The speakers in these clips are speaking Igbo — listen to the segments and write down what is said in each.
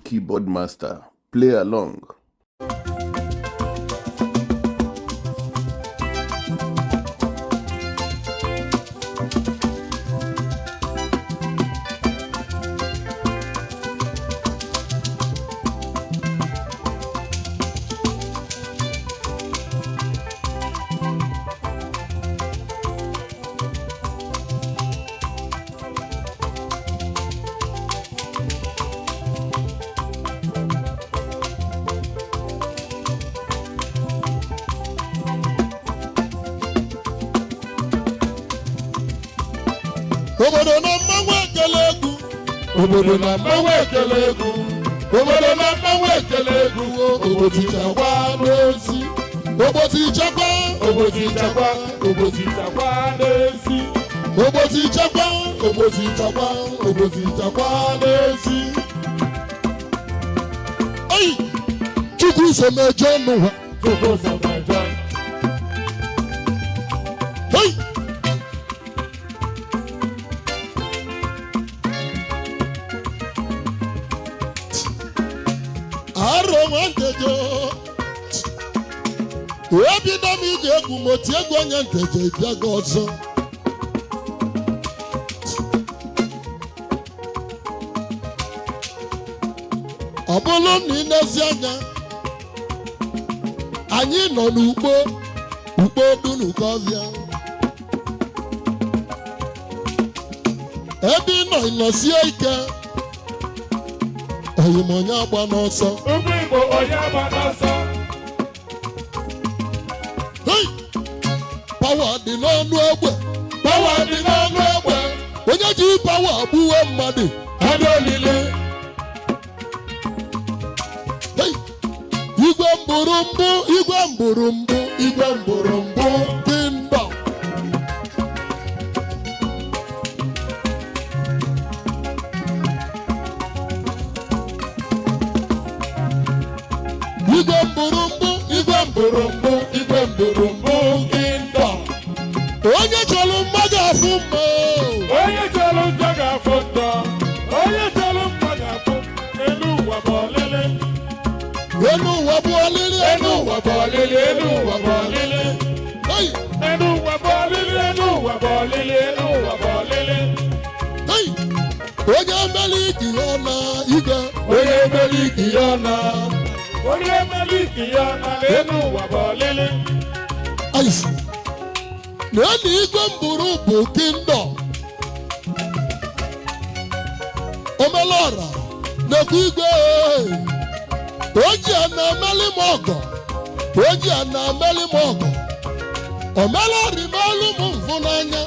Keyboard Master. Play along. Obodo na mmanwụ ekele egwu. Obodo na mmanwụ ekele egwu. Obodo na mmanwụ ekele egwu. Obodo ichekwa n'ezi. Obodo ichekwa. Obodo ichekwa. Obodo ichekwa n'ezi. Obodo ichekwa. Obodo ichekwa. Obodo ichekwa n'ezi. Oyi! Chukwu so mejọ n'ụwa. Chukwu so mejọ. Oyi! Arọ nwanteje ebido m iji egwu m oti egwu onye nteje bịago ọzọ. Ọ bụrụ na ị nezi anya, anyị nọ n'Ukpo, Ukpo Dunukọfịa. Ebe ị nọ, ịnọsie ike oyim onye agba n'ọsọ. Ụmụ Igbo, onye agba n'ọsọ. Hey! Power dị n'ọnụ egbe. Power dị n'ọnụ egbe. Onye ji power gbuwe mmadụ anụ olile. Hey! Igwe mbụrụ mbụ, igwe mbụrụ mbụ, igwe mbụrụ mbụ kingdom. Igwe mbụrụ mbụ, igwe mbụrụ mbụ, igwe mbụrụ mbụ kingdom. Onye chọrọ mmadụ afụ mma. Onye chọrọ njọ ga-afụ njọ. Onye chọrọ mma ga-afụ. Elu ụwa bụ ọlịlị. Elu ụwa bụ ọlịlị. Elu ụwa bụ ọlịlị. Elu ụwa bụ ọlịlị. Hey! Elu ụwa bụ ọlịlị. Elu ụwa bụ ọlịlị. Elu ụwa bụ ọlịlị. Hey! Onye mere igi ya na igwe. Onye mere igi ya na. Onye mere igi ya na. Elu ụwa bụ ọlịlị. Ice. Na igwe mbụrụ bụ kingdom. Omelọra na-ekwu igwe oji a na-emeli m ọgọ, oji a na-emeli m ọgọ. Omelọra imelụ m mfụ n'anya.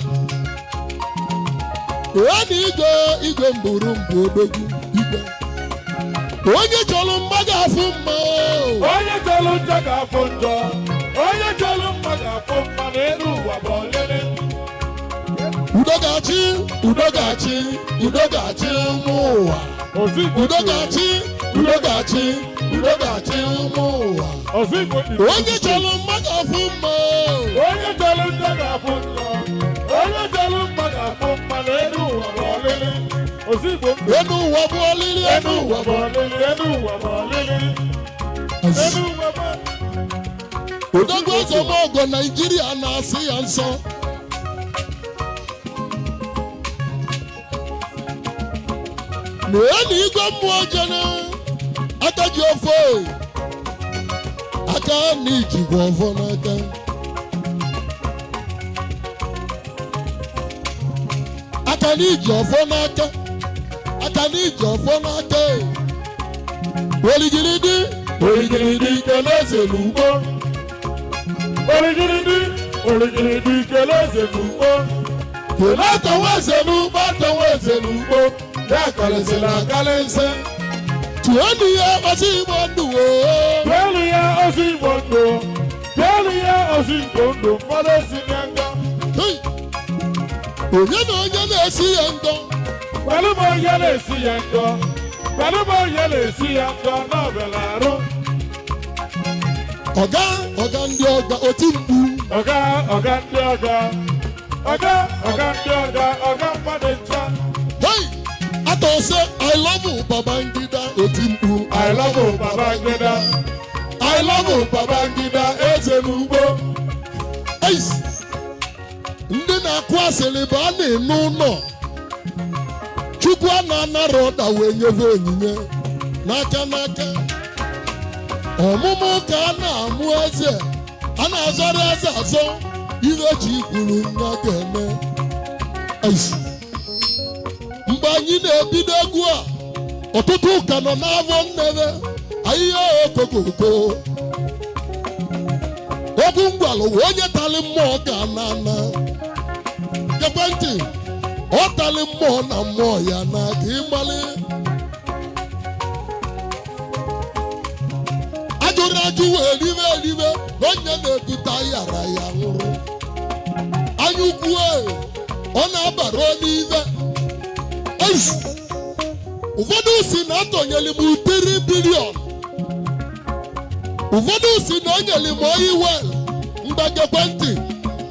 Ee, na igwe, igwe mbụrụ mbụ odogwu igwe. Onye chọrọ mmadụ afụ mma. Onye chọrọ njọ ga-afụ njọ. Onye chọrọ mma ga-afụ mma. N'elu ụwa bụ ọlịlị. Udo ga-achị, udo ga-achị, udo ga-achị ụmụ ụwa. Ozigbo. Udo ga-achị, udo ga-achị, udo ga-achị ụmụ ụwa. Ozigbo. Onye chọrọ mmadụ afụ mma. Onye chọrọ njọ ga-afụ njọ. Onye chọrọ mma ga-afụ mma. N'elu ụwa bụ ọlịlị. Ozigbo. Elu ụwa bụ ọlịlị. Elu ụwa bụ ọlịlị. Elu ụwa bụ ọlịlị. Elu ụwa bụ. Odogwu ọzọmọgọ Naijiria na-asị ya nsọ. Na igwe mmụọ jere aka ji ofe aka na ijikwa ọfọ n'aka. Aka na iji ọfọ n'aka. Aka na iji ọfọ n'aka. Oligiridi. Oligiridi kele eze n'ugbo. Oligiridi, oligiridi kele eze n'ugbo. Kele atọwa eze n'ugbo, atọwa eze n'ugbo. Ya kalịsịrị akalịsị. Tụọnụ ya ọsọ Igbo ndụ oo. Tụọlụ ya ozi Igbo ndụ. Tụọlụ ya ozi Igbo ndụ. Mmadụ esi ya nga. Hey! Onye na onye na-esi ya ngọ. Pẹ̀lú m onye na-esi ya ngọ. Pẹ̀lú m onye na-esi ya ngọ n'ọbịala arụ. Ọga, ọga ndị ọga, oti mkpu. Ọga, ọga ndị ọga. Ọga, ọga ndị ọga, ọga mmadụ ncha. Hey! Atọ sị, "I love you," Babangida, oti mkpu. love Babangida. I love Babangida, eze n'ugbo. Eis! Ndị na-akụ asịrị bụ a na-enu ụlọ. Chukwu a na-anara ụda wee nyebe onyinye n'aka n'aka. Ọmụmụ ka a na-amụ eze, a na-azọrọ eze azọ, ihe ji kwuru nya ga-eme. Eis! Mgbe anyị na-ebido egwu a, ọtụtụ ụka nọ n'afọ nnebe ahịhịa okokoko. Okwu ngwalụ onye tali mmụọ ga na ana. Gekwe ntị, ọ tali mmụọ na mmụọ ya na ka ịmalị. Ajụrụ ajụ wee ribe eribe na onye na-ebute yara ya nwụrụ. Anya ukwu e, ọ na-abara n'ive. Eis! Ụfọdụ si na atọnyere m 3 billion. Ụfọdụ si na o nyere m oyi wel. Mgbagekwe ntị,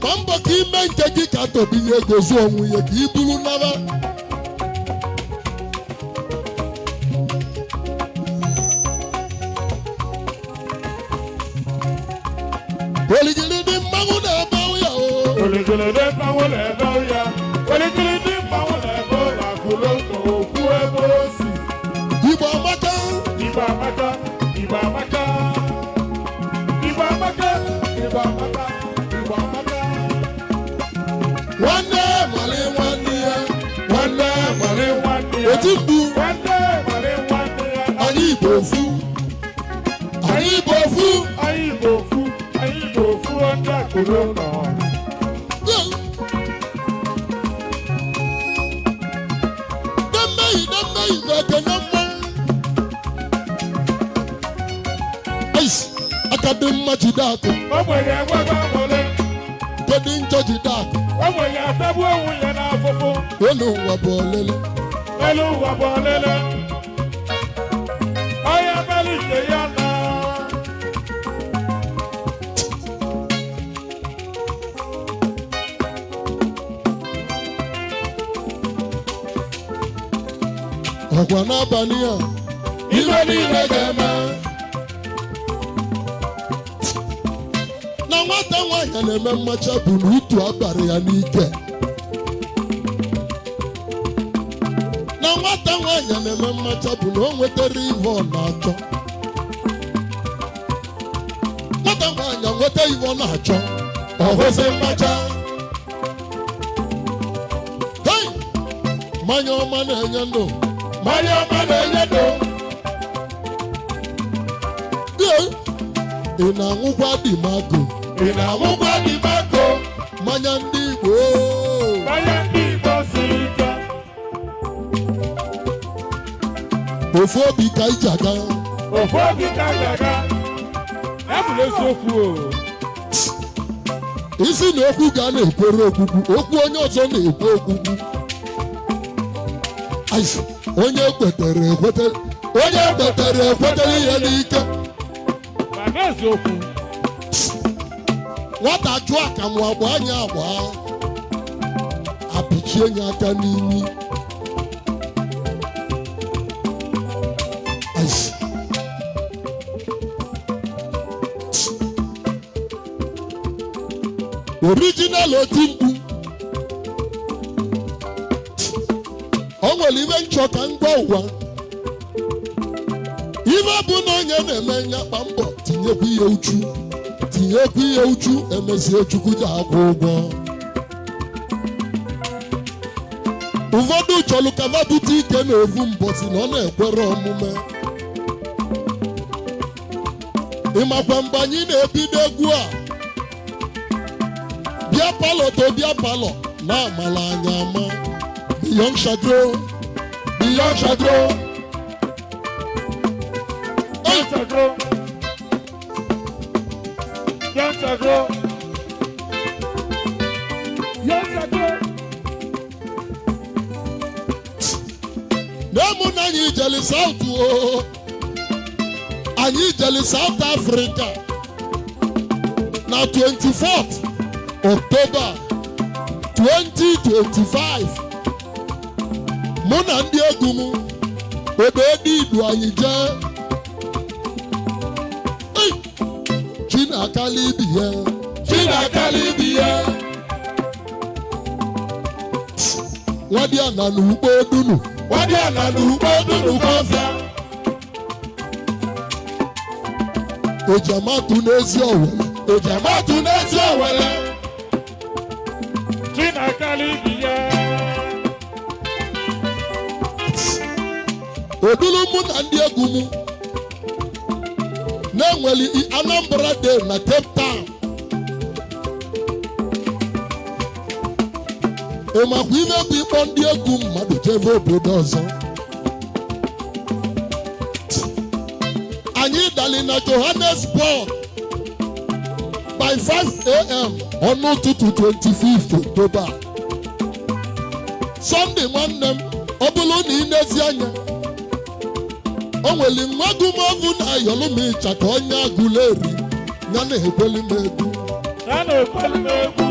ma mbọ ka ime nke gị ka tobinye ego zuo onwe ya ka i buru naba. Oligili dị mmanwụ na-ebe ya o. Oligili dị mmanwụ na-ebe ya. Oligili dị mmanwụ na-ebe ụlọ akụlụ n'okwu ebe o si. Igbo amaka. Igbo amaka, Igbo amaka. Igbo amaka, Igbo amaka, Igbo amaka. Nwanne mali nwanne ya. Nwanne mali Nwanne ya. Oti mkpu. Nwanne mali nwanne ya. Anyị Igbo ofu. Anyị Igbo ofu. Anyị Igbo ofu, anyị Igbo ofu ndị akụrụ nọ. Demmeyi demmeyi bụ ekene mmanwụ. Eis! Aka dị mma jide akụ. Ogbenye enwebe aṅụrị, Nke dị njọ jide akụ. Ogbenye atagbu onwe ya n'afụfụ. Elu ụwa bụ olele. Elu ụwa bụ olele. Onye mere nke ya na. Ọkwa n'abalị a, ife niile ga-eme. Na nwata nwaanyị na-eme mmacha bụ na utu abalị ya n'ike. Na nwata nwaanyị na-eme mmacha bụ na o nwetara ife ọ na-achọ. Nwata nwaanyị nweta ife ọ na-achọ, ọ hụzi mmacha. Hey! Mmanya ọma na-enye ndụ. Mmanya ọma na-enye ndụ. Ee, ị na-aṅụkwa Dimago? Ị na-aṅụkwa Dimago? Mmanya ndị Igbo. Mmanya ndị Igbo siri ike. Ofu obi ka iji aga. Ofu obi ka anyị aga. Ya bụrụ eziokwu o. Isi na okwu ga na-ekwere okwukwu, okwu onye ọzọ na-ekwu okwukwu. Ais, onye kwetere ekwete, onye kwetere ekwetere ihe n'ike. Ma n'eziokwu. Nwata jụọ akamụ agba anya agba, apịchie ya aka n'imi. Ais. Original oti mkpu. O nwere ibe nchọ ka ngwa ụwa. Ibe bụ na onye na-eme ya kpa mbọ tinyekwu ihe uchu, tinyekwu ihe uchu, emezie Chukwu ji akwụ ụgwọ. Ụfọdụ chọrọ ka va bute ike n'ofu mbọsị na ọ na-ekwere omume. Ịmakwa mgbe anyị na-ebido egwu a, bịa palọ to bịa palọ na-amala anya ama. Beyond Shadro, Beyond Shadro. Young Shadro. Young Shadro. Young Shadro. Na-emu na anyị jeli South o. Anyị jeli South Africa na 24th October 2025. Mụ na ndị egwu m obodo idu anyị jee. na-akala ibi ya. Chi na-akala ibi ya. Nwadịana na ugbo dunu. Nwadịana na ugbo dunu kọfịa. Ojiamatụ n'ezi owele. Ojiamatụ n'ezi owele. Chi na-akala ibi ya. Odulu mụ na ndị egwu mụ na-enweli Anambra Day na Cape Town. Ịmakwa ife bụ ịkpọ ndị egwu mmadụ jebe obodo ọzọ. Anyị dali na Johannesburg by 5 a.m. ọnụ ụtụtụ 25 October. Sunday nwanne m, ọ bụrụ na ị nezi anya, o nwere nwagumogu na-ayọlụ m ịcha ka onye agụla eri ya na-ekweli m egwu. Ya na-ekweli m egwu.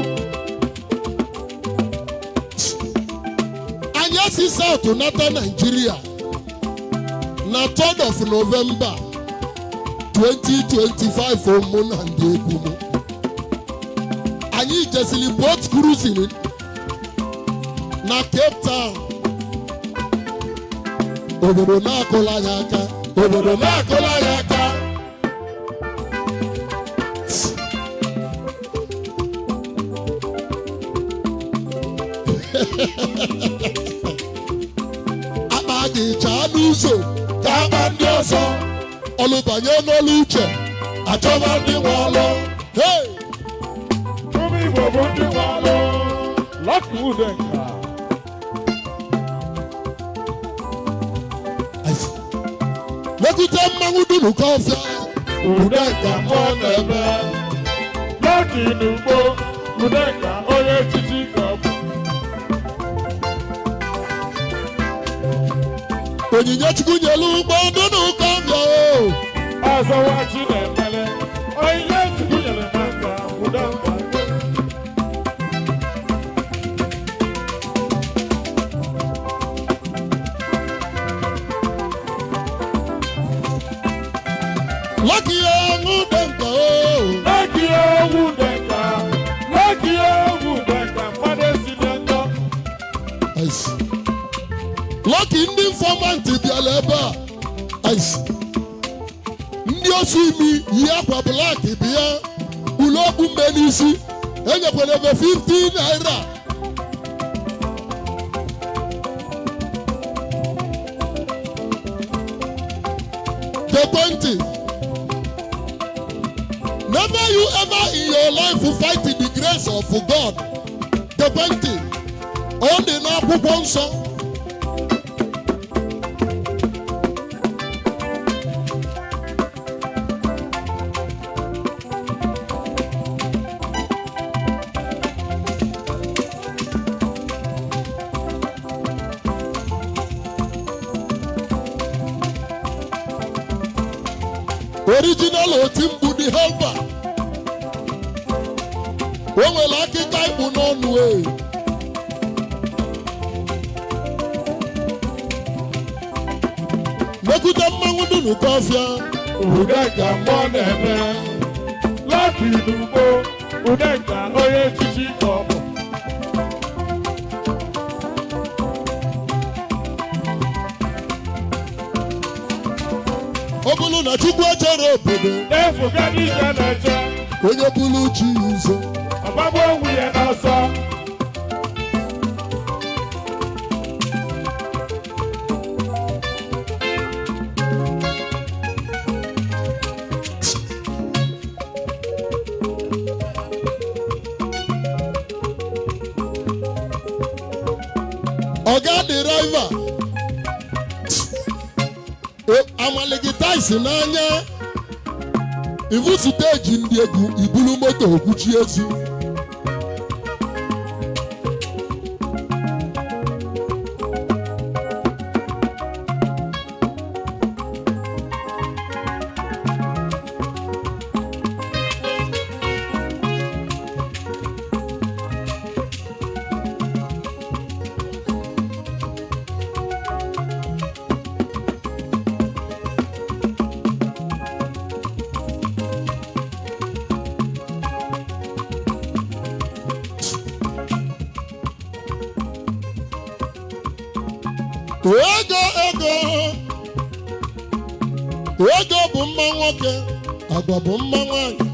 Anyị esi South nata Nigeria na 3rd of November 2025. Mụ na ndị egwu m, anyị jesiri boat cruising na Cape Town. Obodo na-akụla anyị aka. Obodo na-akụla anyị aka. Akpa gị chaa n'ụzọ ka akpa ndị ọzọ. Ọlụbanye n'ọlụ uche. Achọba ndị nwe ọlụ. Hey! Ụmụ Igbo bụ ndị nwe ọlụ. Lucky Udenka. Lekute mmanwụ dunu kọfịa. Udenka mmụọ na-eme. Lucky n'ugbo. Udenka onye echichi ka ọ bụ. Onyinye Chukwu nyelu ugbo dunu kọfịa o. Ọzọwa chi na-emele. Onyinye Chukwu nyere n'aka Udenka. Lucky ọṅụ dị nka o. Lucky egwu Udenka. Lucky egwu Udenka. Mmadụ esi na njọ. Ice. Lucky, ndị informant bịara ebe a. Ice. Ndị osu imi yi akwa black bịa kpulu okpu mbe n'isi, enyekwara ebe 50 naira. Gekwe ntị. Never you ever in your life fight the grace of God. Gekwe ntị. Ọ dị n'akwụkwọ nsọ. Original oti mkpu dị helper. O nwere akịka ikpu n'ọnụ e. Mekwute mmanwụ dị n'ụkọfịa. Udenka mmụọ na-eme. Lucky n'ugbo. Udenka onye echichi ka ọ bụ. Ọ bụrụ na Chukwu echere obodo, Na-efuga n'ije na-eche. onye bụrụ chi ya ụzọ, ọgbagbo onwe ya n'ọsọ. Ọga driver amaligi taisi n'anya ivu siteji ndị egwu ibulu moto okwuchi ezi. Ego, ego, ego bụ mma nwoke, agwa bụ mma nwanyị.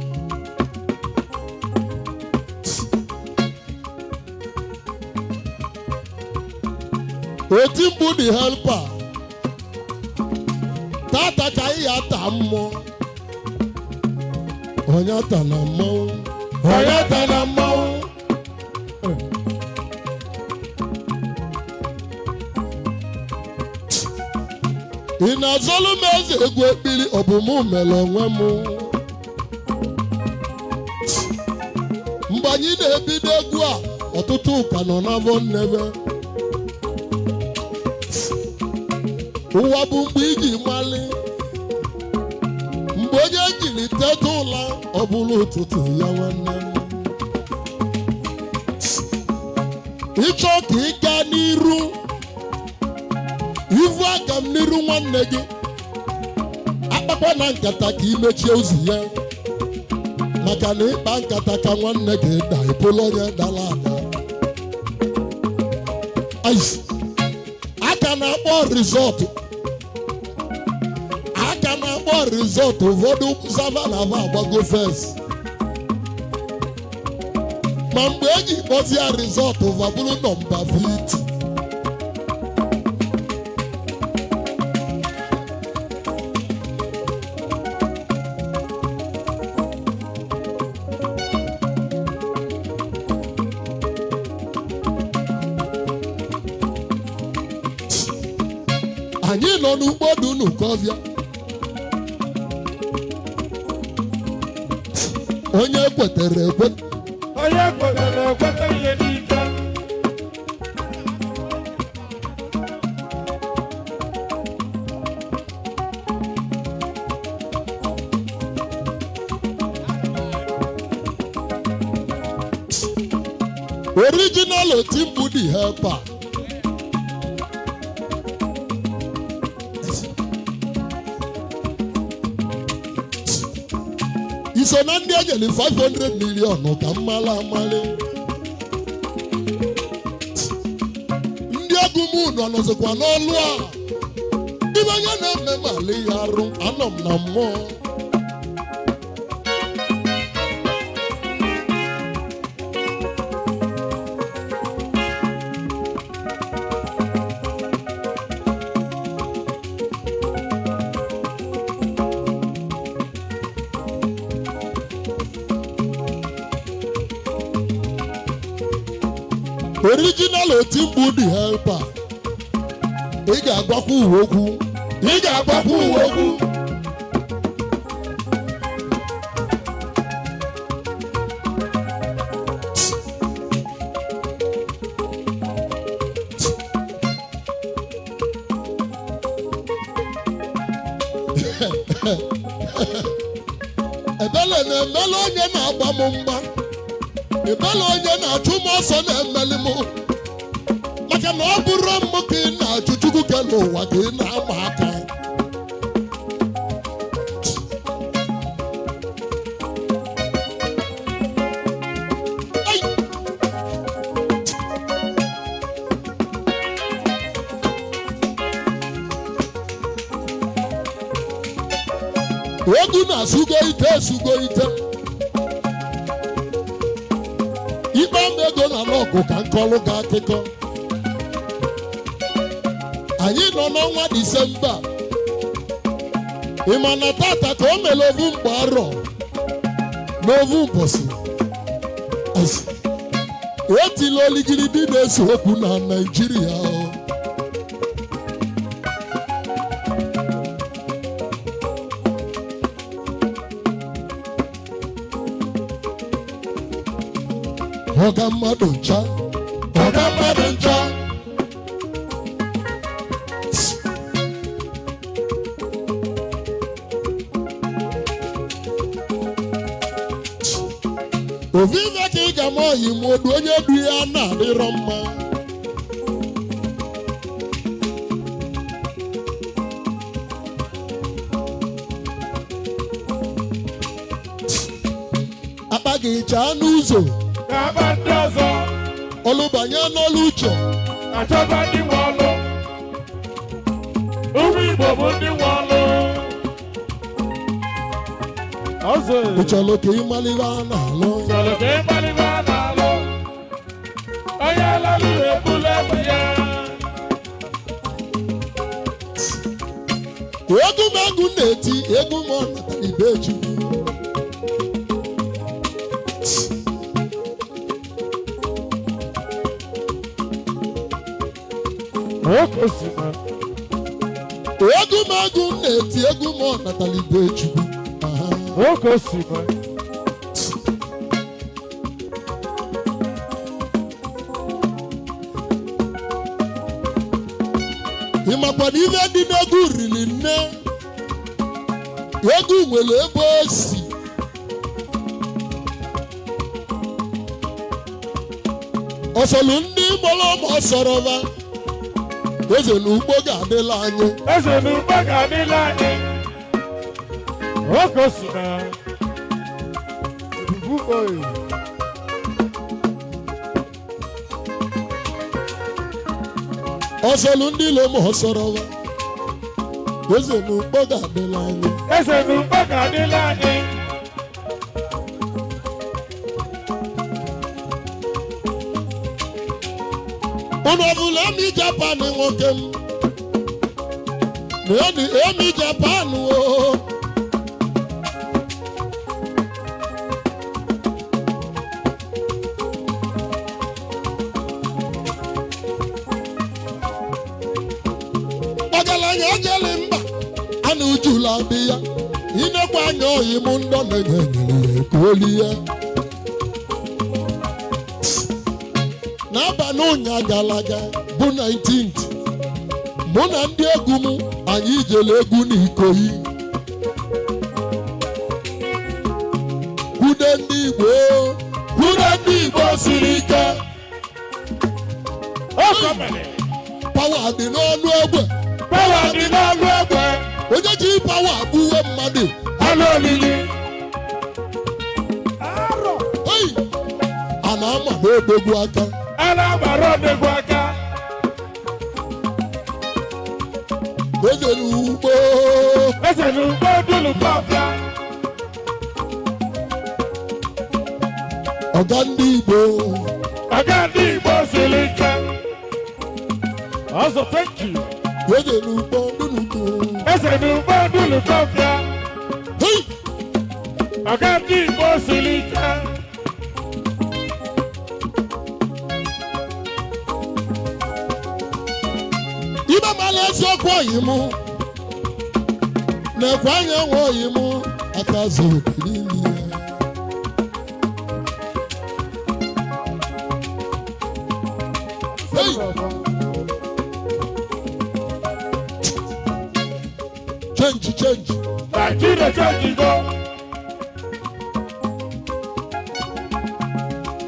Oti mkpu the helper tata ka ị ya taa mmụọ. Onye ata na mmanwụ. Onye ata na mmanwụ. Ị na-azọlụ m eze egwu ekpiri? Ọ bụ mụ mere onwe m. Mgbe anyị na-ebido egwu a, ọtụtụ ụka nọ n'afọ nnebe. Ụwa bụ mgbe iji mali mgbe onye jiri teta ụla, ọ bụrụ ụtụtụ ya. Nwanne m, ịchọ ka ị gaa n'iru, ivu aka m n'iru nwanne gị, akpakwa na nkata ka imechie ụzọ ya, maka na ịkpa nkata ka nwanne gị da, ịbụla onye dara ada. Ice. Aka na-akpọ result, aka na-akpọ result, ụfọdụ zava na ava agbago first, ma mgbe eji kpọzie result, ụva bụrụ nọmba 50. Anyị nọ n'ugbo dị n'Ukọbịa. Onye kwetere ekwe. Onye kwetere ekweta ihe n'ike. Original otimkpu the helper. Iso na ndị enyere 500 million ka mmala amali. Ndị egwu m nọ nọzikwa n'ọlụ a. Ibe onye na-eme m alị ya arụ, anọ m na mmụọ. Original otimkpu the helper, ị ga-agwakwa uwe okwu, ị ga-agwakwa uwe okwu. Ebele na-emele onye na-agba m mgba, ebele onye na-achụ m ọsọ na-emeli m, maka na ọ bụrụ m ka ị na-achụ, Chukwu kele ụwa ka ị na-ama aka. Ai! Egwu na-asụgo ite, esugo ite ikpe ama ego na lọgụ ka nkọlụ ga akụkọ. Anyị nọ n'ọnwa Disemba. Ị ma na tata ka o mere ovu mgbe arọ n'ovu mbọsị etila oligiridi na-ese okwu na Naijiria o. Ọga mmadụ ncha, ọga mmadụ ncha. Ofu ife ka ị ga-ama oyi ma odu onye du ya na-adịrọ mma. Akpa gị chaa n'ụzọ. Ga-aba ndị ọzọ. Ọlụbanye n'ọlụ uche. Achọba ndị nwe ọlụ. Eze. Ị chọrọ ka ịmalite a na-alụ? Chọrọ ka ịmalite a na-alụ. Onye lalụ ebulu egbe ya. Egwu m, egwu na-eti egwu m, ọ natara ibe Chukwu. Nwoke si na. Egwu m, egwu na-eti egwu m, ọ natara ibe Chukwu. Aha. Nwoke si na. Ị makwa na ife dị n'egwu riri nne. Egwu nwere ebe o si. Ọsọlụ ndị mụrụ ma ọsọrọva, eze na ugbo ga-adịla anyị. Eze na ugbo ga-adịla anyị. Nwoke si na. Ebubu oyi. Ọsọlụ ndị ilo ma ọsọrọva, eze na ugbo ga-adịla anyị. Eze na ugbo ga-adịla anyị. Unu ọbụla emi Japan, nwoke m na emi Japan o. Ọgaranya ejeli mba a na ujula dị ya inekwa anya oyi m ndọ na-enye nyere ya ekuoli ya. N'abalị ụnya gara aga bụ 19th, mụ na ndị egwu m, anyị jere egwu n'Ikoyi. Kwude ndị Igbo, kwude ndị Igbo siri ike. Okomene. Power dị n'ọnụ egbe. Power dị n'ọnụ egbe. Onye ji power gbuwe mmadụ. Anụ olili. Arọ. Hey! A na-ama n'odogwu aka. A na-agbara odegwu aka. Eze n'ugbo. Eze n'ugbo dulu kọfịa. Ọga ndị Igbo. Ọga ndị Igbo siri ike. Ọzọ, thank you. Eze n'ugbo n'ugbo. Eze n'ugbo dulu kọfịa. Hey! Ọga ndị Igbo siri ike. Ibe mala eziokwu, oyi mụ na-ekwe anya nwe oyi mụ aka zuru n'ili ya. Hey! Change, change. Nigeria change go.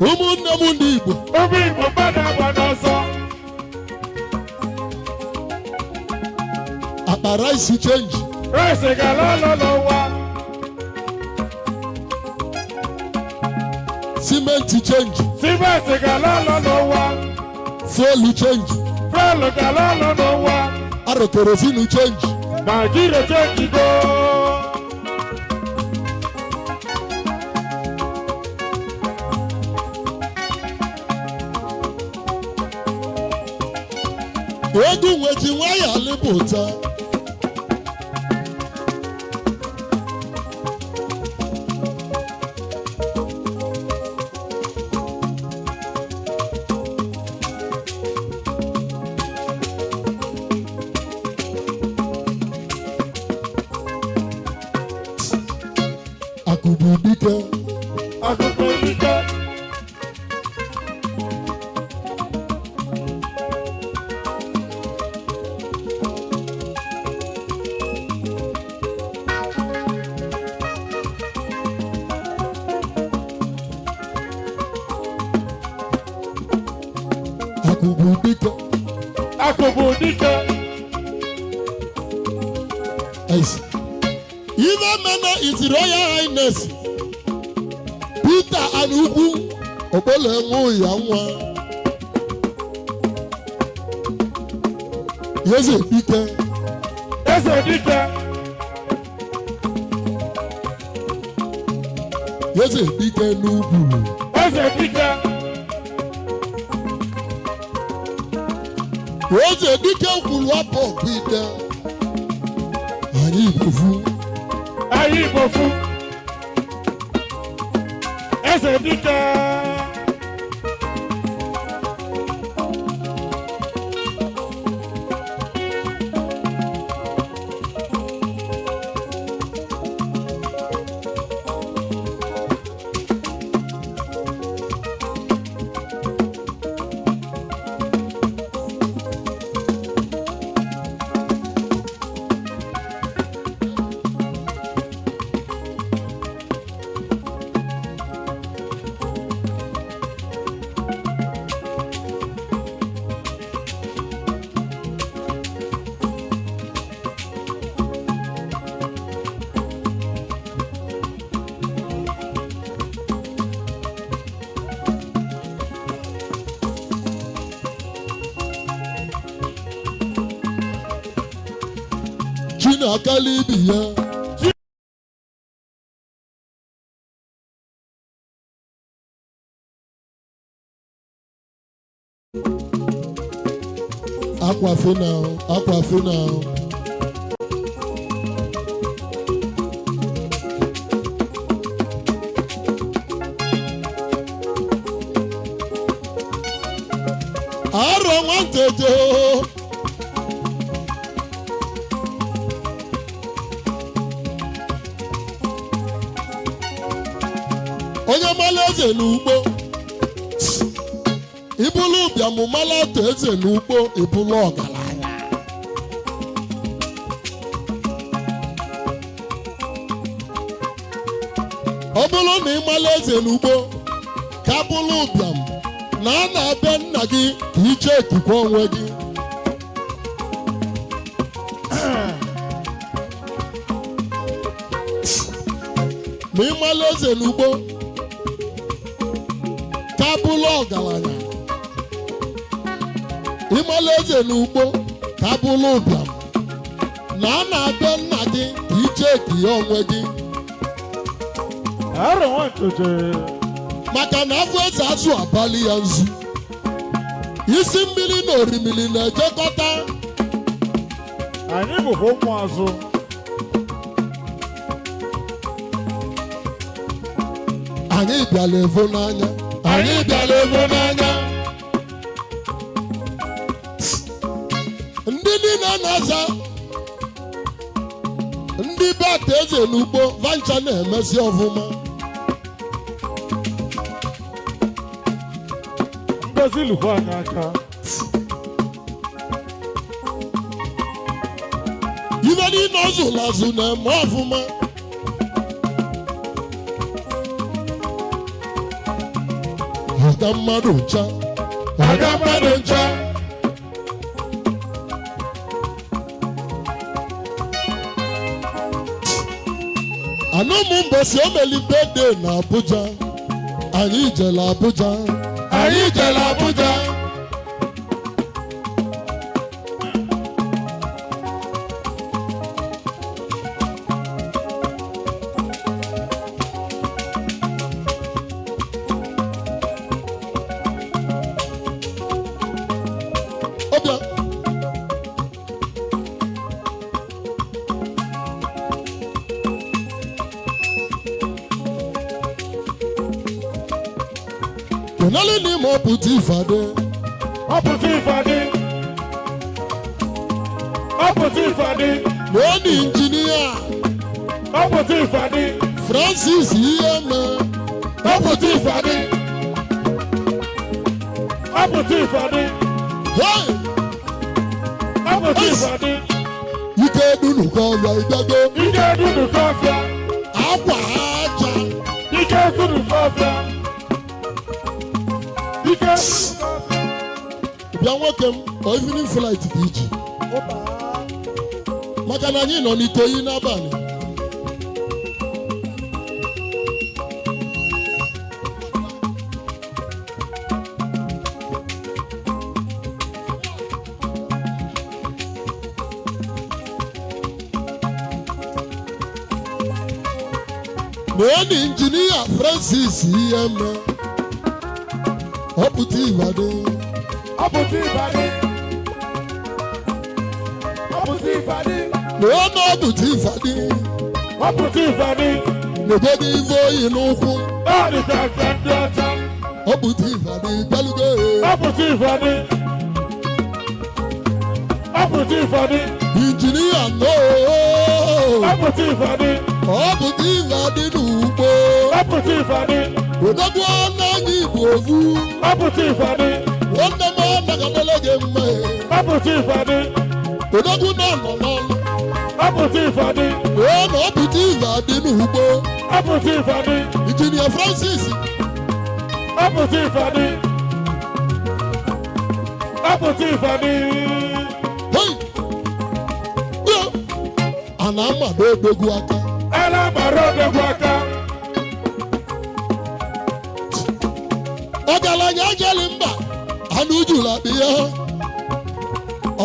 Ụmụnne m ndị Igbo. Ụmụ Igbo, mmadụ agba n'ọsọ. Akpa rice change. Rice gara ọlọ n'ụwa. Simenti change. Simenti gara ọlọ n'ụwa. Fuel change. Fuel gara ọlọ n'ụwa. Arọ kerosene change. Nigeria change go. Egwu nweji nwayọ alịpụta. Akụbụ dike. Akụkọ dike. Akụbụ dike. Akụkọ dike. Ice. Ife mene His Royal Highness Peter Anukwu okpolo enwe ya nwa eze dike. Eze dike. Eze dike n'ugwuru. Eze dike. Eze dike kwuru apụ ọgụ ide. Anyị igbofu. Anyị igbofu. Eze dike. Chinakali ibi ya. Akwafina, akwafina. Arọ nwantete o. Onye mala eze n'ugbo, ibulu ụbịam mala atọ eze n'ugbo, ibulu ọgaranya. Ọ bụrụ na ị mala eze n'ugbo ka bụrụ ụbịam na a na-abịa nna gị ka iche ekikwa onwe gị. Ma ị mala eze n'ugbo ka bụrụ ọgaranya, ịmala eze n'ugbo ka bụrụ ụbịam na a na-abịa nna gị ka iche ya onwe gị. Arọ nwantoje. Maka na afọ eze azụ abalị ya nzu, isi mmiri na orimiri na-ejekọta. Anyị bụkwa ụmụazụ. Anyị bịara evo n'anya. Anyị bịara evo n'anya. Ndị niile na-aza ndị be ata eze n'ugbo vancha na-emezi ọfụma. Ngozi lukwa anyị aka. Ibe niile ọ zụrụ azụ na-eme ọfụma. Ọga mmadụ ncha. Ọga mmadụ ncha. Anụmụ mbọsị o meli birthday na Abuja. Anyị jere Abuja. Anyị jere Abuja. Ọbịa. Kenale ni mo pụta ifade. Ọ pụta ifeadị. Ọ pụta ifeadị. N'oni injinia. Ọ pụta ifeadị. Francis Iheme. Ọ pụta ifeadị. Ọ pụta ifeadị. Hey! Ọ pụta ifeadị. Ike dunukọ ọbịa ịbịago. Ike dunu kọfịa. Akwa aja. Ike dunu kọfịa. Ike. Bịa nwoke m, ọ evening flight ka iji. Maka na anyị nọ n'Ikoyi n'abalị. Na injinia Francis ihe mme ọpụta Ìbàdàn. Ọpụta Ìbàdí. Ọpụta Ìbàdí. Na ọ na ọpụta Ìbàdàn. Ọpụta Ìbàdí. N'obodo ife oyi n'ụkwụ. Ọ dịka nke ndị ọcha. Ọpụta Ìbàdàn bịalugo. Ọpụta Ìbàdí. Ọpụta Ìbàdí. Injinia nọọ. Ọpụta Ìbàdí. Ọpụta Ìbàdàn n'ugbo. Ọpụta Ìbàdí. Odogwu anaghị Igbo ovu. Ọpụta Ìbàdí. Nwanne m anaghị gị mma. Ọpụta Ìbàdí. Odogwu nọ nọ n'ọlụ. Ọpụta Ìbàdí. Ee, na ọpụta Ìbàdàn n'ugbo. Ọpụta Ìbàdí. Injinia Francis. Ọpụta Ìbàdí. Ọpụta Ìbàdí. Hey! Yo! A na-amado odogwu aka. Ala mara odogwu aka. Ọgaranya jeli mba anụ juru akpị ya.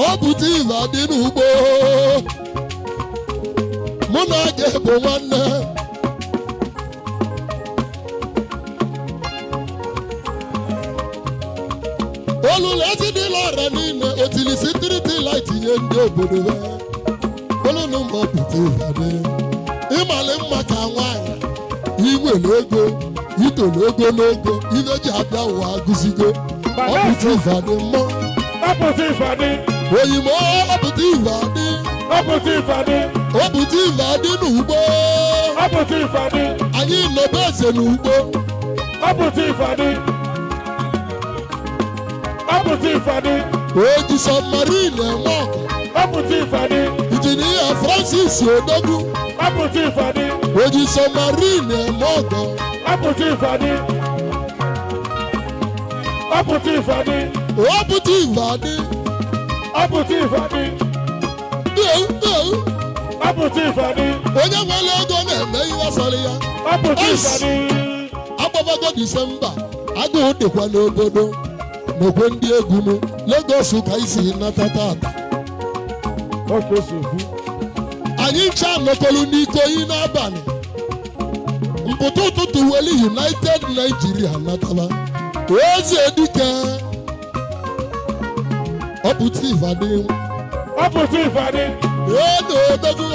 Ọpụta Ìbàdàn n'ugbo. Mụ na gị bụ nwanne. Olulu ezi dịla ọra niile otilisi triti light nye ndị obodo ha. Olulu ma ọpụta Ìbàdàn. Ịmalị mma ka nwaanyị. Igwe n'ego, ito n'ogo n'ogo, ife ji abịa ụwa agụzigo. Ọpụta Ìbàdàn mmọ. Ọpụta Ìbàdí. Oyinbo ọpụta Ìbàdàn. Ọpụta Ìbàdí. Ọpụta Ìbàdàn n'ugbo. Ọpụta Ìbàdí. Anyị nọbe eze n'ugbo. Ọpụta Ìbàdí. Ọpụta Ìbàdí. Oji submarine eme ọkụ. Ọpụta Ìbàdí. Injinia Francis Odogwu. Ọpụta Ìbàdí. Oji submarine eme ọkụ. Ọpụta Ìbàdí. Ọpụta Ìbàdí. Ọpụta Ìbàdàn. Ọpụta Ìbàdí. Ee, Ọpụta Ìbàdí. onye nwere ego na-eme ihe sọrọ ya. Ọpụta Ice. Ìbàdí. Agbabago Disemba, agụụ dịkwa n'obodo. N'okwe ndị egwu m, Lagos ka isi nata tata. Oke sogbu. Anyị ncha nọkọrọ n'Ikoyi n'abalị. Mpụta ụtụtụ weli United Nigeria natala. Eze dike. Ọpụta Ìbàdàn. Ọpụta Ìbàdí. Ee, na odogwu.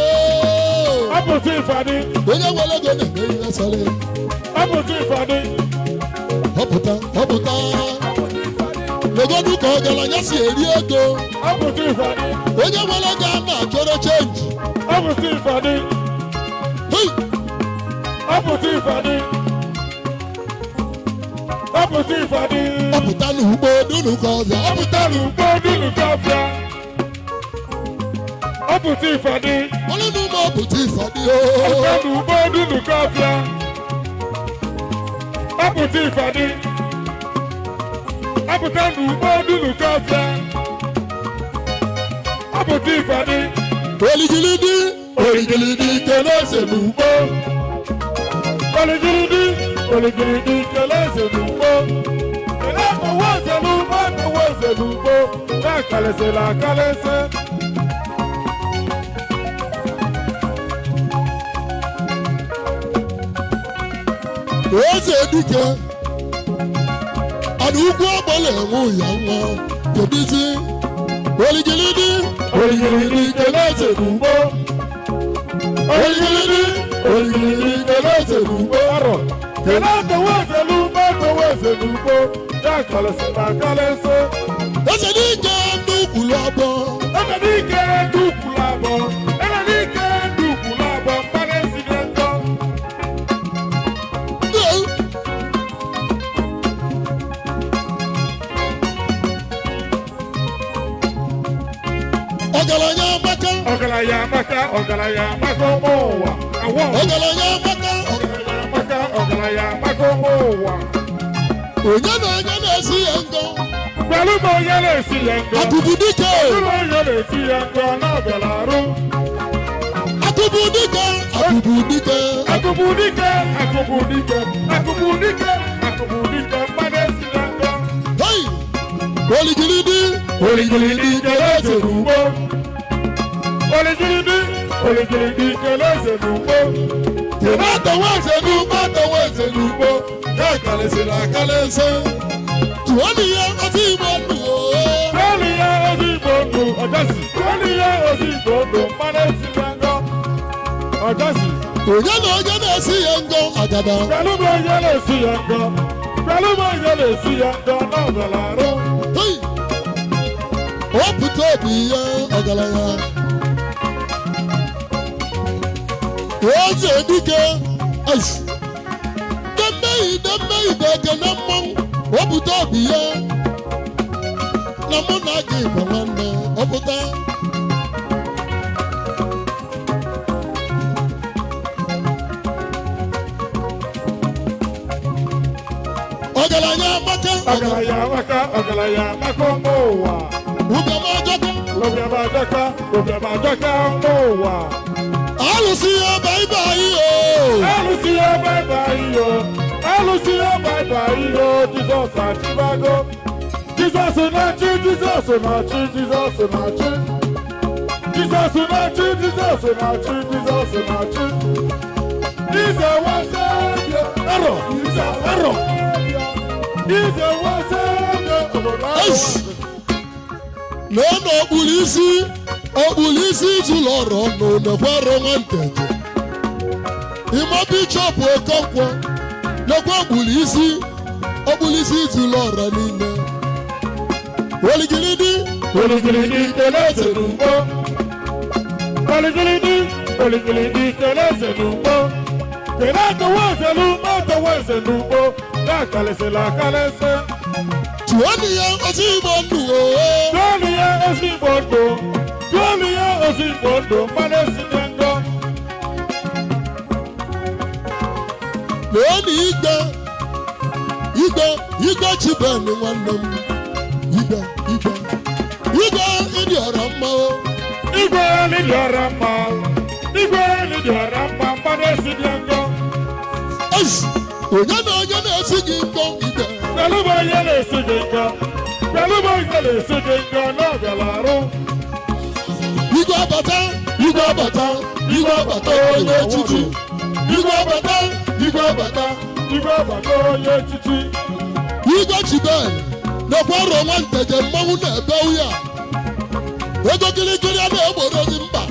Ọpụta Ìbàdí. Onye nwere ego na-eme ihe sọrọ ya. Ọpụta Ìbàdí. Ọpụta, ọpụta. Legodu ka ọgaranya si eri ego. Ọpụta Ìbàdí. Onye nwere ego a na-achọrọ change. Ọpụta Ìbàdí. Hey! Ọpụta Ìbàdí. Ọpụta Ìbàdí. Ọpụta n'ugbo dunu ka ọzọ. Ọpụta Ọpụta n'ugbo dunu kọfịa. Ọpụta Ìbàdí. Ọlụnụ ma ọpụta Ìbàdí Ọpụta ooo. n'ugbo dunu kọfịa. Ọpụta Ìbàdí. Ọpụta n'ugbo dunu kọfịa. Ọpụta Ìbàdí. Oligilidi, oligilidi kele eze n'ugbo. Oligiridi, oligiridi kele eze n'ugbo. Kele owó eze n'ugbo, owó eze n'ugbo. Na-akalịsị na-akalịsị. Eze dike. Ana ugwu agbala enwe ya nwa. Kedizi. Oligilidi, oligilidi kele eze n'ugbo. Oligilidi, oligilidi kele eze n'ugbo. Arọ. Kele owó eze n'ugbo, owó eze n'ugbo. Na-akalịsị na-akalịsị. Eze dike ndị ukwulu abụọ. Eze dike ndị ukwu labọ. Eze dike ndị ukwu labọ. Mmanụ esi na njọ. Ee. Ọgaranya amaka. Ọgaranya amaka, ọgaranya amaka ụmụ ụwa. Awọ. Ọgaranya amaka. Ọgaranya amaka, ọgaranya amaka ụmụ ụwa. Onye na onye na-esi ya ngọ. Pẹ̀lú m onye na-esi ya ngọ. Akụbụ dike. Pẹ̀lú m onye na-esi ya ngọ na-abịala arụ. Akụbụ dike. Akụbụ dike. Akụbụ dike, akụbụ dike, akụbụ dike, akụbụ dike, mmadụ esi ya ngọ. Hey! Oligilidi. Oligilidi kele eze n'ugbo. Oligilidi, Oligilidi kele eze n'ugbo. Kele atawa eze n'ugbo, atawa eze n'ugbo. Ya kalịsịrị akalịsị. Tụọnụ ya ozi Igbo ndụ o. Tụọnụ ya ozi Igbo ndụ, ọjọsị. Tụọnụ ya ozi Igbo ndụ, mmanụ esi ya ngọ. Ọjọsị. Onye na onye na-esi ya ngọ agada. Pẹ̀lú m onye na-esi ya ngọ. Pẹ̀lú m onye na-esi ya ngọ n'ọbara arụ. Hey! O pụta obi ya ọgaranya. Eze dike ais. Demmeyi demmeyi bụ ekene mmanwụ. O pụta obi ya. Na mụ na gị bụ nwanne. O pụta. Ọgaranya amaka. Ọgaranya amaka, ọgaranya amaka ụmụ ụwa. Ụbịam ajọka. Ụbịam ajọka, ụbịam ajọka ụmụ ụwa. Alụsị ya bye-bye o. Alụsị ya bye-bye yo. Alụsị ya bye-bye yo. Jizọs achịbago. Jizọs na-achị, Jizọs na-achị, Jizọs na-achị. Jizọs na-achị, Jizọs na-achị, Jizọs na-achị. Ize wase bịa, arọ, ize arọ. Ize wase bịa, obodo arọ. Eish! Lee na okpuru isi okpuru isi zụlọ ọrụ ọnụ nekwa nwa nteje. Ime bishọp Okonkwo nekwa okpuru isi zụlọ ọrụ niile. Oligilidi Oligilidi kele eze n'ugbo. Oligilidi, oligilidi kele eze n'ugbo. Kele atọwa eze n'ugbo, atọwa eze n'ugbo. Na-akalịsịla akalịsị. Tụọnụ ya ozi Igbo ndụ o. Tụọnụ ya ozi Igbo ndụ. Tụọnụ ya ozi Igbo ndụ, mmanụ esi na ngọ. Lee na igwe igwe igwe Chiben nwanne m. Igwe igwe igwe ịdị ọra mma o. Igwe dị ọra mma. Igwe dị ọra mma, mmanụ esi na ngọ. Eish! Onye na onye na-esi gị ngọ igwe. Pẹ̀lú m onye na-esi gị ngọ. Pẹ̀lú m onye na-esi gị ngọ n'ọbịala arụ. Igwe abata, igwe abata, igwe abata onye echichi. Igwe abata, igwe abata, Igwe abata onye echichi. Igwe Chiben nakwa ọrụ nwa nteje mmanwụ na-ebe ụya. Ego kirikiri a na-egboro gị mkpa.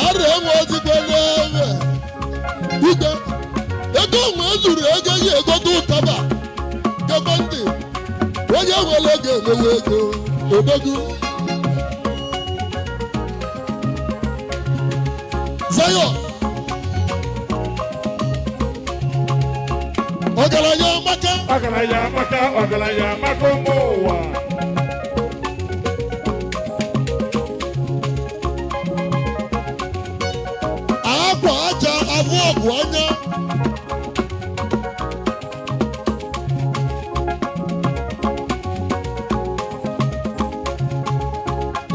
Ara enwe ozigbo n'ebe. Igwe ego onwe ezuru ego yi egote ụtaba. Gekwe ntị, onye nwere ego enwewe ego odogwu. Zion ọgaranya amaka. Ọgaranya amaka, ọgaranya amaka ụmụ ụwa. Akwa aja abụ ọgụ anya.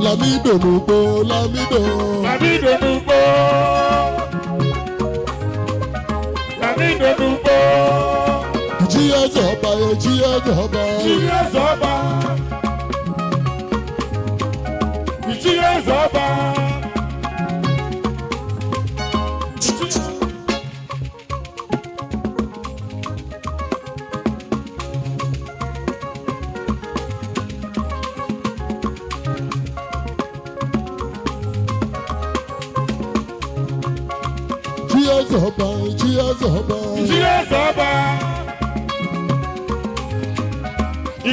Lamido n'ugbo, Lamido. Lamido n'ugbo. Lamido n'ugbo. Ji eze ọba, eji eze ọba. Chi eze ọba. Chi eze ọba. Ji eze ọba, ji eze ọba. Chi eze ọba.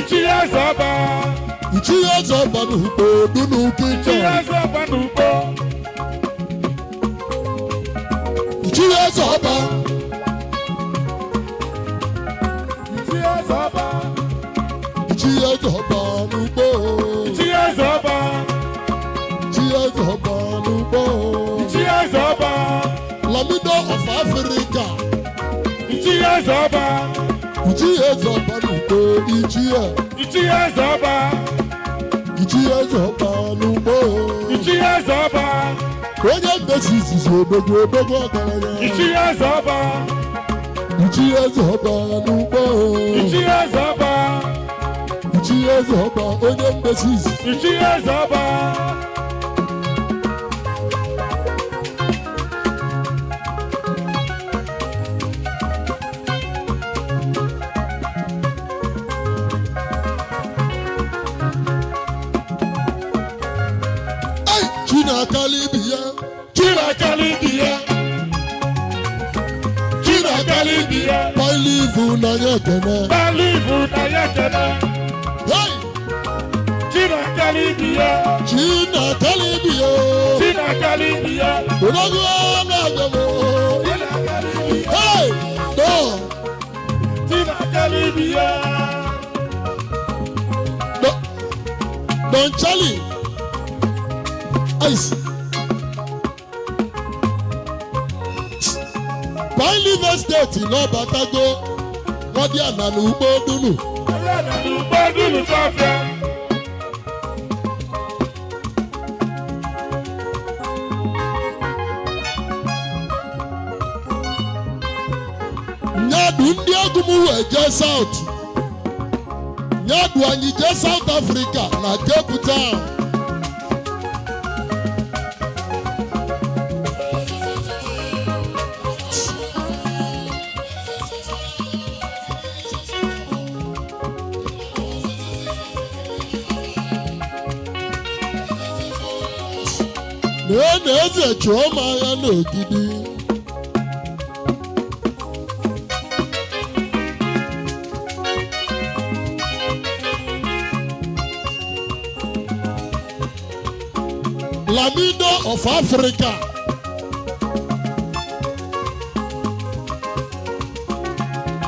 Chi eze ọba. Ji eze ọba n'ugbo dunu Chi kingdom. eze ọba n'ugbo. Ji eze ọba. Chi eze ọba. Ji eze ọba n'ugbo. Chi eze ọba. Ji eze ọba n'ugbo. Chi eze ọba. Lamido of Africa. Chi eze ọba. Ji eze ọba n'ugbo ichie. Chi eze ọba. Ji eze ọba n'ugbo. Chi eze ọba. Onye mmesi izizi odogwu odogwu ọgaranya. Chi eze ọba. Ji eze ọba n'ugbo. Chi eze ọba. Eze Ọba onye mbesizi. Ichi eze ọba. Ei, Chinakali ibi ya. Chinakali ibi ya. Chinakali ibi ya. Pailivu n'anya ekene. Balivu na ya kene. Hey! Chinakali ibi ya. Chinakali ibi ya. Chinakali ibi ya. Odogwu na-agamo. Chinakali ibi ya. Hey! No! Chinakali ibi ya. Don Charlie. Ice. Pine Leaf Estate n'Ọbatago, wọ́n àná n'ugbo dunu. Ọlọ́nà ní gbọ́dúnú kọfíà. Nyadu ndị egwu m wee jee South. Nyadu anyị jee South Africa na Cape Town. Na eze chụọ m agha n'ogidi. Lamido of Africa.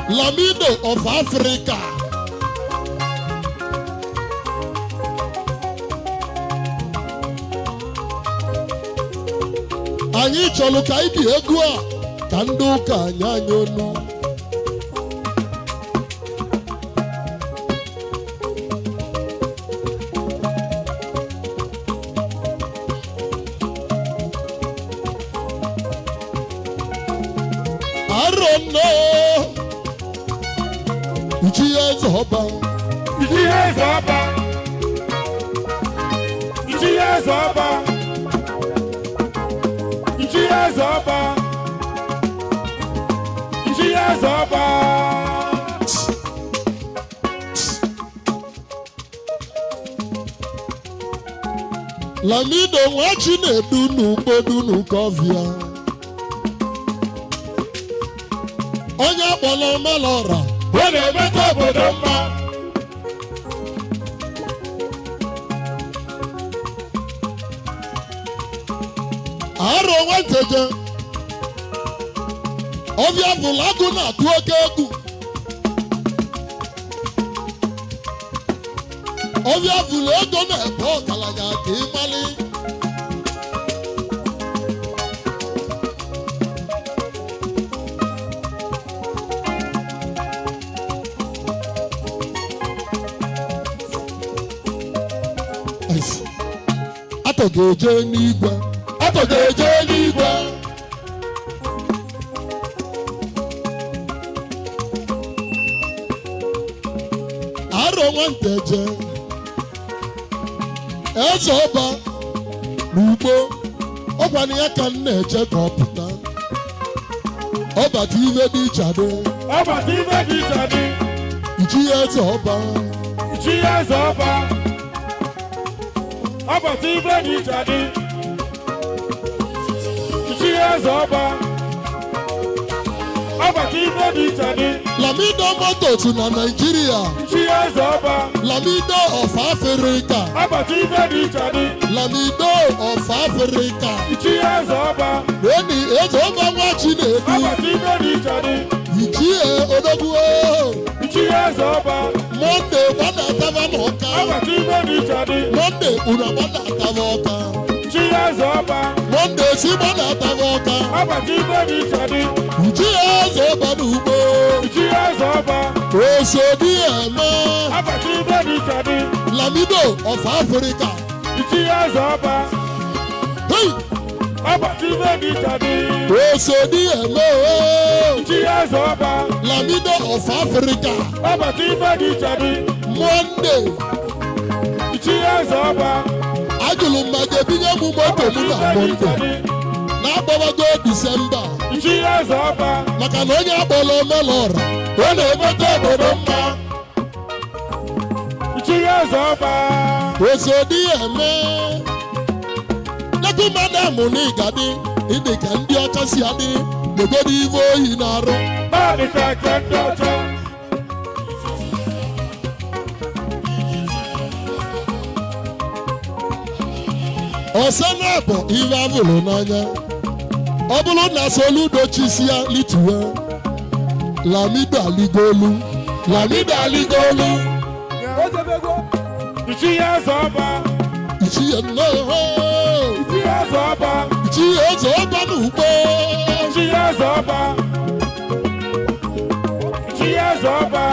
Lamido of Africa. Anyị chọrọ ka anyị bi egwu a ka ndị ụka nye anyị onu. Arọ nnọọ. Ichi eze ọba. Ichi eze ọba. Ichi eze ọba. Ichi eze ọba. Ichi eze ọba. Lamido nwa Chinedu n'ugbodunu kọfịa. Onye akpọrọ Omelora. Ọ na-emeta obodo mma. Arọ nwanteje. Ọbịa bụlagụ na-atụ oke egwu. Ọbịa bụlụ ego na-ebe ọgaranya ka ịmalị. Atọ ga-eje n'igwe. Atọ ga-eje n'igwe. Arọ nwanteje. Eze ọba n'ugbo ọkwana ya ka m na-eche ka ọ pụta. Ọbata ife dị iche adị. Ọbata ife dị iche dị. Ichi eze ọba. Ichi eze ọba. Ọbata ife dị iche dị. Ichi eze ọba. Ọbata ife dị iche dị. Lamido Motors na Nigeria. Ichi eze ọba. Lamido of Africa. Ọbata ife dị iche dị. Lamido of Africa. Ichi eze ọba. Eni eze ọba nwa Chinedu. Ọbata ife dị iche dị. Ichie odogwu. Ichi eze ọba. Monday gbadataba n'Ọka. Ọbata ife dị iche dị. Monday unu agbadataba Ọka. Ichi eze ọba. Monday si gbadataba Ọka. Ọbata ife dị iche dị. Ichie eze ọba n'ugbo. Ichi eze ọba. Osodi eme. Ọbata ife dị iche dị. Lamido of Africa. Ichi eze ọba. Hey! Ọbata ife dị iche dị. Osodi eme. Ichi eze ọba. Lamido of Africa. Ọbata ife dị iche dị. Monday. Ichi eze ọba. Ajụrụ m ma ga-ebinye m moto m na Mọnde na-agbawago Disemba. Ichi eze ọba. Maka na onye akpọrọ omelọra, ọ na-emeta obodo mma. Ichi eze ọba. Osodi eme nekwu madam na ịgadị ịdị ka ndị ọcha si adị legodo ive oyi na-arụ. Naanị ka nke ndị ọcha. Ọsọ na-abụ ive avụrụ n'anya. Ọ bụrụ na Soludo chisi ya lituwe, Lamido aligolu, Lamido aligolu. Ichi eze ọba. Ichie nnọọ. Ichi eze ọba. Ichie eze ọba n'ugbo. Ichi eze ọba. Ichi eze ọba.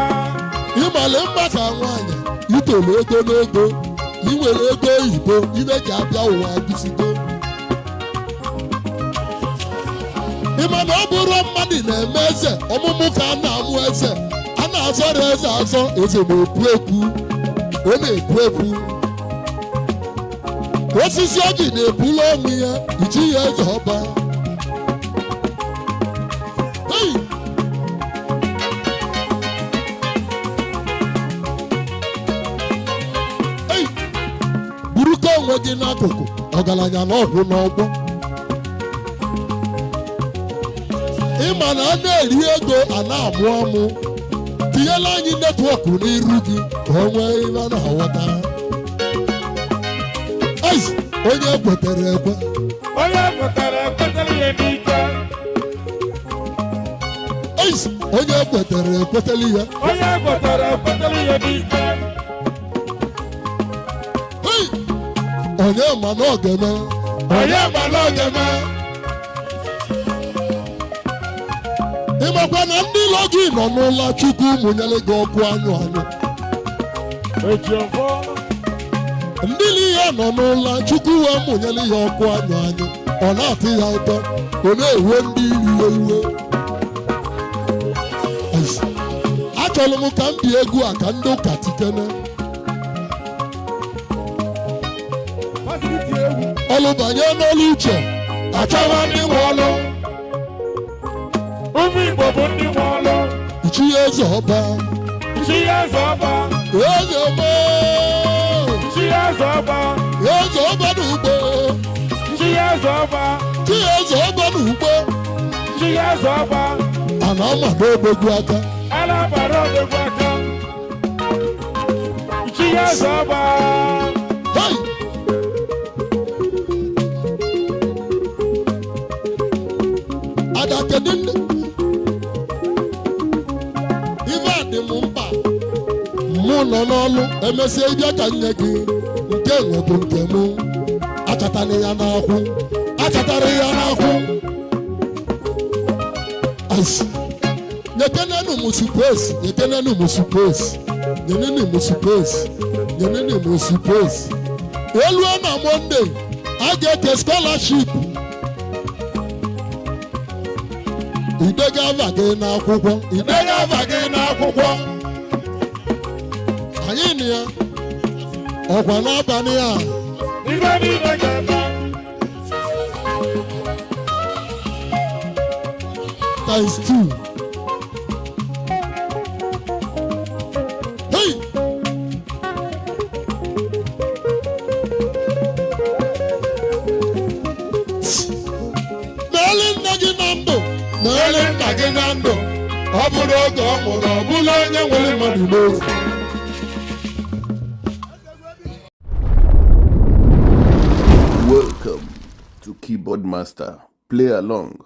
Ịmale mma ka nwaanyị itolu ogologo, inwere ego oyibo, ibe ji abịa ụwa gụsigo. Ịma na ọ bụrụ mmadụ na-eme eze ọmụmụ ka a na-amụ eze, a na-azọrọ eze azọ. Eze na-epu epu, ọ na-epu epu. Osisi ọjị na-ebulu onwe ya. Ichi ya eze ọba. Hey! Hey! Burukọ onwe gị n'akụkụ ọgaranya na ọgwụ n'ọgbọ. Ịma na a na-eri ego a na-amụ amụ. Tinyela anyị network n'iru gị ka o nwee ihe a na-aghọta. Ais, onye kwetere ekwe. Onye kwetara ekwetara ya n'ike. Ais, onye kwetere ekwetele ya. Onye kwetara ekwetara ya n'ike. Hey! Onye ma na ọ ga-eme. Onye ma na ọ ga-eme. Ịmakwa na ndị ilo gị nọ n'ụlọ, Chukwu mụnyere gị ọkụ anyụ anyụ. Ejiofọ. Ndị ihe nọ n'ụlọ, Chukwu wee mụnyere ya ọkụ anyụ anyụ, ọ na-atị ya ụtọ, ọ na-ewe ndị iwe iwe. Ais, achọrọ m ka m bi egwu a ka ndị ụka tikene. Ọlụ banye n'ọlụ uche, achọwa ndị nwe ọlụ. Ụmụ Igbo bụ ndị nwe ọlụ. Ichi eze ọba. Ichi eze ọba. Eze ọba. Ichi eze ọba. Eze ọba n'ugbo. Ichi eze ọba. Chi eze ọba n'ugbo. Ichi eze ọba. A na-ama n'odogwu aka. A na-abara odogwu aka. Ichi eze ọba. Hey! Ada, kedu ndị ife a dị m mkpa? Mụ nọ n'ọlụ, emesịa ịbịa ka nye gị nke nwe bụ nke mụ. Achatara ya n'akwụ, achatara ya n'akwụ. Ais. Nyekenenu m space, nyekenenu m space, nyenenu m space, nyenenu m space. Eluo na Monday, a ga-eke scholarship. Idega ava gị n'akwụkwọ, idega ava gị n'akwụkwọ. Anyị na ya ọkwa n'abalị a. Ife niile ga-eme. Times two. Hey! Meele nne gị na ndụ, meele nna gị na ndụ. Ọ bụrụ oge ọ nwụrụ, ọ bụla onye nwere mmadụ n'otu. Welcome to Keyboard Master. Play along.